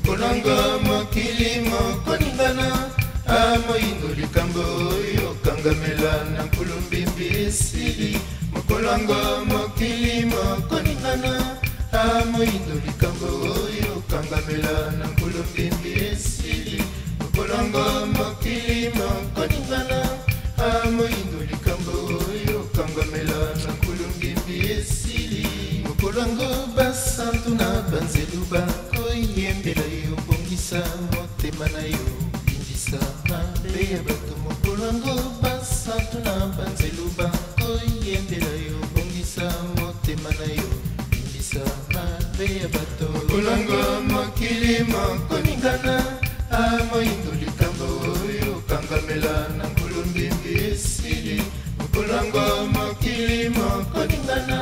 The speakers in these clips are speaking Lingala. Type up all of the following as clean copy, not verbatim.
Mokolo yango mokili mokoningana, a moyindo likambo oyo kangamela na nkulu mbimbi esili. Mokolo yango mokili mokoningana, a moyindo likambo oyo kangamela na nkulu mbimbi esili. Mokolo yango mokili mokoningana, a moyindo likambo oyo kangamela na nkulu mbimbi esili. Mokolo yango basantu na banzelu bakoyembela yo, bongisa motema na yo, limbisa mabe ya bato. Mokolo yango basantu na banzelu bakoyembela yo, bongisa motema na yo, limbisa mabe ya bato. Mokolo yango mokili mokoningana, a moyindo likambo oyo kangamela na nkulu mbimbi esili. Mokolo yango mokili mokoningana,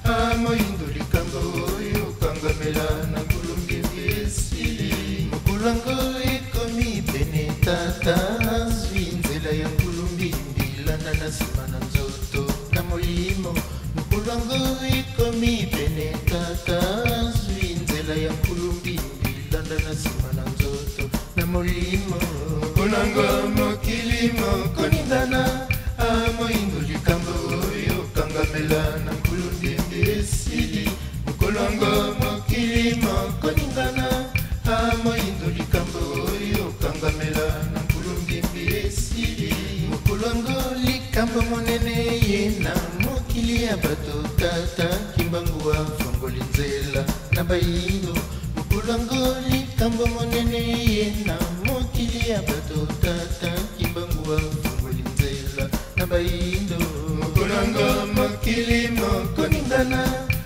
a moyindo likambo oyo kangamela na nkulu mbimbi esili. Mokolo yango ekomi pene, tata azwi nzela ya nkulu mbimbi, landa na nsima na nzoto na molimo. Mokolo yango ekomi pene, tata azwi nzela ya nkulu mbimbi, landa na nsima na nzoto na molimo. Mokolo yango mokili mokoningana, a moyindo likambo oyo kangamela na nkulu mbimbi esili. Mokolo yango mokili mokoningana, a moyindo likambo oyo kangamela na nkulu mbimbi esili. Mokolo yango likambo monene ye na mokili ya bato, tata Kimbangu afongoli nzela na bayindo. Mokolo yango likambo monene ye na mokili ya bato, tata Kimbangu afongoli nzela na bayindo. Mokolo yango mokili mokoningana,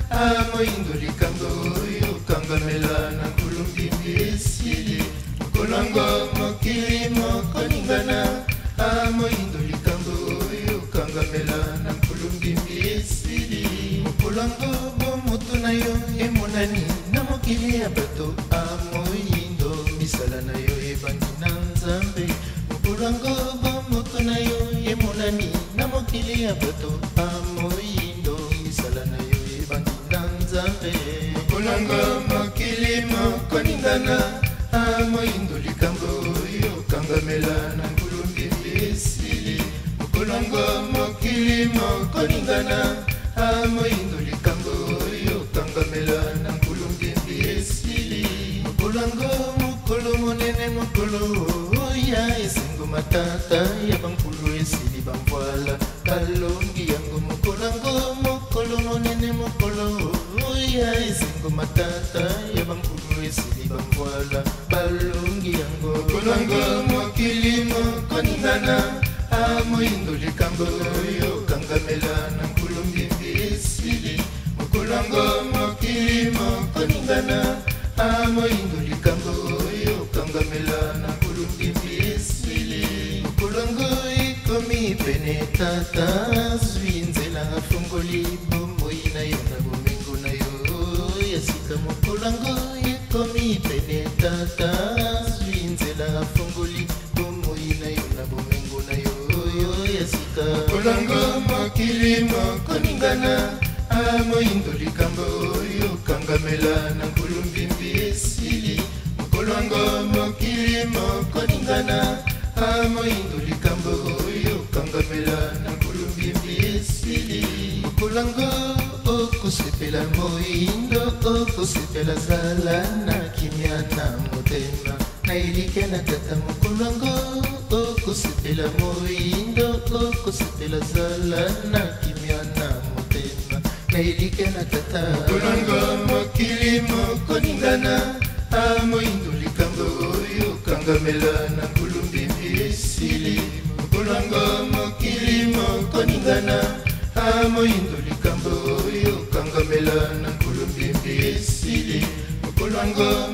a moyindo likambo oyo kangamela na nkulu mbimbi esili. Mokolo yango mokili mokoningana, a moyindo likambo oyo kangamela na nkulu mbimbi esili. Mokolo yango bomoto na yo emonani na mokili ya bato, a moyindo misala na yo ebandi na Nzambe. Mokolo yango bomoto na yo emonani na mokili ya bato, a moyindo misala na yo ebandi na Nzambe. Mokolo yango mokili mokoningana, a moyindo likambo oyo kangamela na nkulu mbimbi esili. Mokolo yango mokili mokoningana, a moyindo likambo oyo kangamela na nkulu mbimbi esili. Mokolo yango mokolo monene, mokolo ya esengo, matata ya bankulu esili, bamvwala balongi yango. Mokolo yango mokolo monene, mokolo ya esengo, matata ya bankulu esili, bamvwala balongi yango. Mokolo yango mokili mokoningana, a moyindo likambo oyo kangamela na nkulu mbimbi esili. Mokolo yango mokili mokoningana, a moyindo likambo oyo kangamela na nkulu mbimbi esili. Mokolo yango ekomi pene, tata azwi nzela afongoli bomoi na yo na bomengo na yo ya sika. Mokolo yango ekomi pene, tata azwi nzela afongoli bomoi na yo na bomengo na yo ya sika. Mokolo yango mokili mokoningana, a moyindo likambo oyo kangamela na nkulu mbimbi esili. Mokolo yango mokili mokoningana, a moyindo likambo oyo kangamela na nkulu mbimbi esili. Mokolo yango okosepela moyindo, okosepela, zala na kimia na motema na elikya na tata. Mokolo yango okosepela moyindo, okosepela, zala na kimia na motema na elikya na tata. Mokolo yango mokili mokoningana, a moyindo likambo oyo kangamela na nkulu mbimbi esili. Mokolo yango mokili mokoningana, a moyindo likambo oyo kangamela na nkulu mbimbi esili. Mokolo yango